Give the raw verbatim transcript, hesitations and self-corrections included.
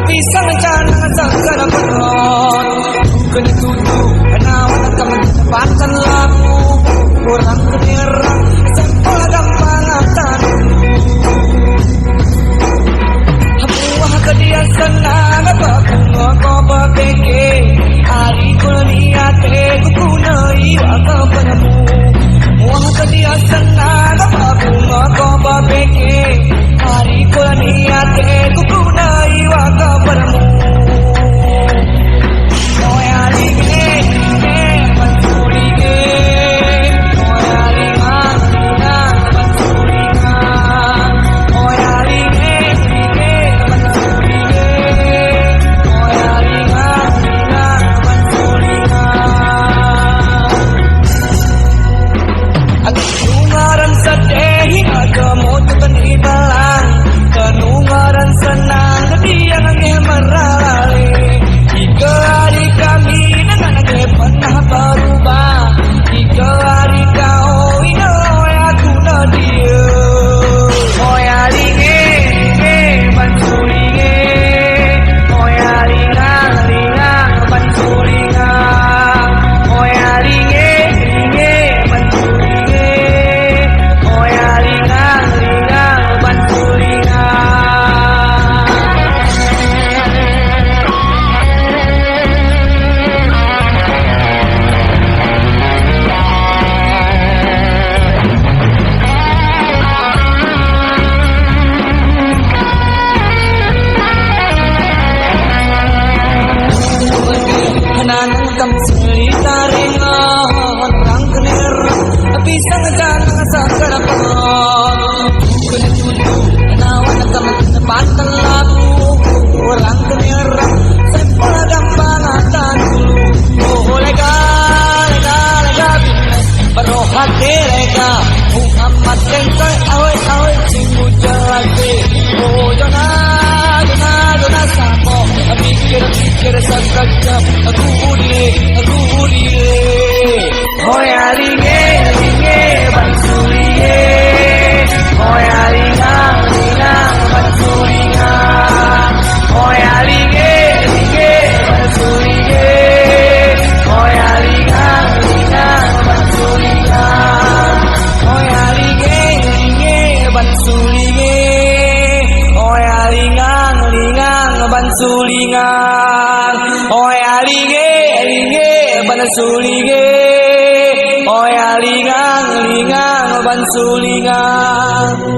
Pisang canang sangka dapat rot. Kena tuju, kena wan akan menempatkan laku. Orang kenerang, sempurna gampang atan. Buah ke dia senang, apa bunga kau berpikir. Hari ku niat, eh, ku guna iwa kau penemu. Buah ke dia senang, apa bunga kau berpikir. Hari ku niat, eh, ku guna iwa kau beremu. Deungon rasa sedih, kamoe teukeuneuk ibalang. Deungon rasa seunang, geudiang angén meuralée. Tiga hari kami deungon angén pernah berubah. Tiga hari kau inoe, aku na dieue. Moya linge, linge, ban su linge. Moya lingang, lingang, ban su lingang. Oya linge, linge, ban su linge. Oya lingang, lingang, ban su lingang. Hana nangkam seulita ringon, rang kener, pisang jangan sakar pelon. Kena tuju, nawan nangkam tempat telabu, rang kener, sempurna gampang atan dulu. Oh, lega, lega, lega, bina. Baroe hate leka, Muhammad tengkoi awai-awai, singgu jalante. Oh, jona, jona, jona sapo, pikir-pikir sakajap, aku udile, aku udile. Hoya linge, linge, ban su linge. Hoya lingang, lingang, ban su lingang. Oya linge, linge, ban su linge. Oya lingang, lingang, ban su lingang. Oya linge, linge, ban su linge. Oya lingang, lingang, ban su lingang. Oya linge, linge, ban su linge. Oya lingang, lingang, ban su lingang.